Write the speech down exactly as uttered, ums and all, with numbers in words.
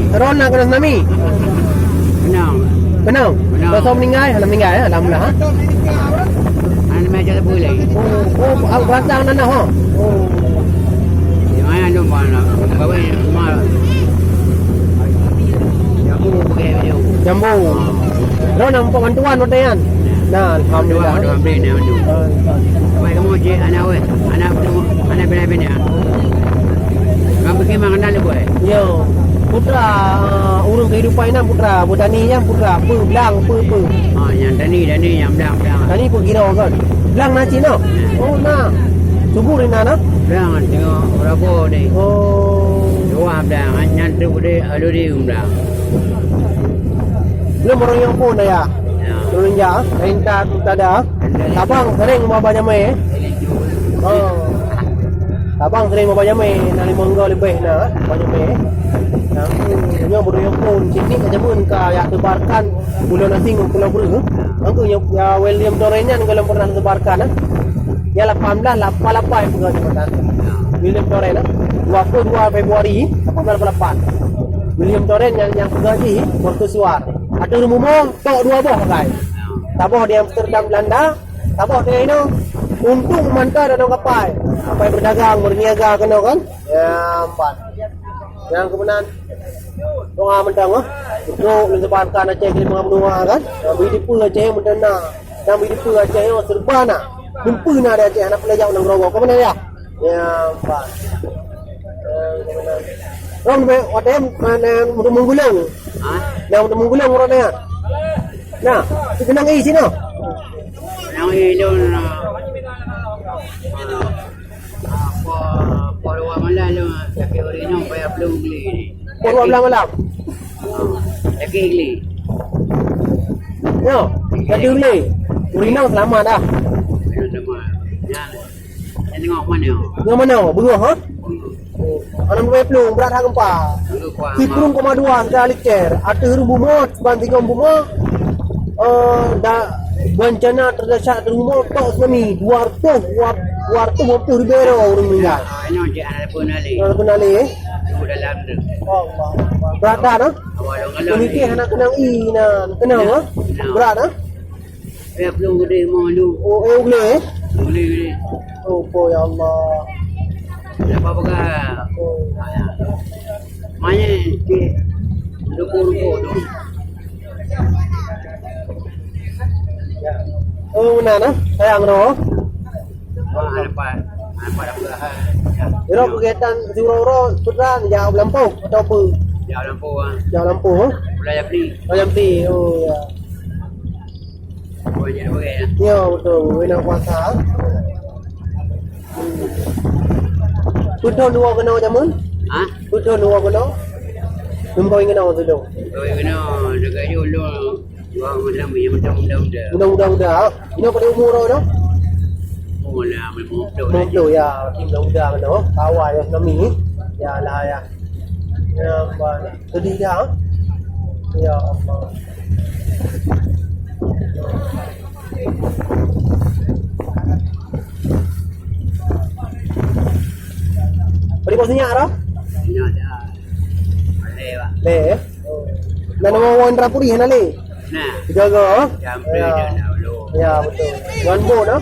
Droen na keunan tsunami? Keunong. Keunong? Keunong. Rasa meuninggai? Hana meuninggai, ya? Alhamdulillah, ha? Hana meuninggai, tak boleh. Oh, oh, ah, berasa hana, ha? Oh. Yang mana tu, mana? Bawa ni, rumah. Jambu, pakai video. Jambu. Droen na muphom bantuan watèe nyan? Na, alhamdulillah. Dua, dua bri na tu. Ah. Baik kamu cik, anak weh, anak tu, anak bina-bina. Kamu pergi makan dalam, boy? Yo. Putra, ah, ureueng kehidupan inan putra, beutani nyan putra, peue blang, peue, peue. Ha, nyang tani, tani nyang blang, blang. Tani peue giro kan? Blang na cit, no? Oh, na. Subur inan, no? Blang, tengok berapa ni. Oh. Dua blang, nyan tu boleh aluri blang. Belum orang yang pun ya. Ya. Belum ya, perintah tu tak ada. Abang sering mau banyak main. Oh. Abang sering mau banyak main, na limong go leubeh na, banyak main. Nah, nyoe beureuyoe phôn, sini ka jameun ka ya sebarkan bulan asing pulau Breu. Angku ya, ya William Doren nyan kalau pernah sebarkan, eh. Ya lapan belas lapan lapan peugah jabatan. William Doren, eh. Dua puluh dua Februari lapan belas lapan lapan. William Doren yang, yang peugah jih, mercusuar. Ada rumah tok dua boh pakai. Saboh di Amsterdam Belanda, saboh di inoe. Untung mantong dalam kapai. Kapai berdagang, berniaga kena kan? Ya, empat. Yang kemudian doa mantong ah. Untuk menyebarkan Aceh ke lima benua kan? Yang beri dipa Aceh mantong na. Yang beri dipa Aceh nyoe serba na. Dumpeue na di Aceh, hana peureulèe jak u nanggroe. Kau mana ya? Ya, empat. Rong be watèe mana untuk menggulung. Ha? Nah, untuk menggulung orang ya. Nah, tu kenang isi no. Nang ilôn, ah, ah, po, po dua malam lôn sakét ureueng inong payah plueng beli ni. Po dua belas malam. Ah, sakét geli. Yo, jadi beli. Ureueng inong selamat dah. Ureueng inong selamat. Nyan. Nyan tengok mana? Ngon mana? Beungoh, ha? Oh, anam dua puluh, brat that gempa. Sikureueng koma dua skala Richter. Ateueh rhueng bumoe, ban sigom bumoe, eh, da-, bencana terdahsyat ateueh rhueng bumoe, tok tsunami, dua ratus, dua ratus lima puluh ribu ureueng meninggal. Ah, inoe cek anak pun alih. Anak pun alih, eh? Tu dalam tu. Allah. Brat that, ha? Awak long-long. Pemikir anak kenang i, nah, kenang, ha? Nah. Brat, ha? Eh, belum gede mau lu. Oh, eh, boleh, eh? Boleh, boleh. Oh, oh, ya Allah. Apa pegang? Oh. Mana cek ruko-ruko tu? Ya. Oh, benar, nah. Sayang, noh. Ah, nampak. Nampak dah pegang. Iro kegiatan si Uro-uro, putra, ya, lampu atau apa? Ya, lampu, ah. Ya, lampu, ha? Boleh ya, beli. Oh, ya, beli. Oh, ya. Ya, betul. Wena kuasa. Hmm. Betul dua kena jamun? Ha? Betul dua kena? Numpang kena tu dong. Oh, kena dekat je ulung. Dua macam, ya, macam muda-muda. Muda-muda, ha? Ino pada umur tu? Umur lah, lima puluh. Lima puluh, ya. Muda-muda kena. Awal ya, tsunami. Ya lah, ya. Ya, ampun. Sedih dah, ha? Ya Allah. Beri bos minyak dah? Minyak dah. Boleh, Pak. Boleh, eh? Dan nama orang Indra Puri, hana leh? Nah. Tiga go, ha? Jam ya. Dah dulu. Ya, betul. Tuan Bo, no?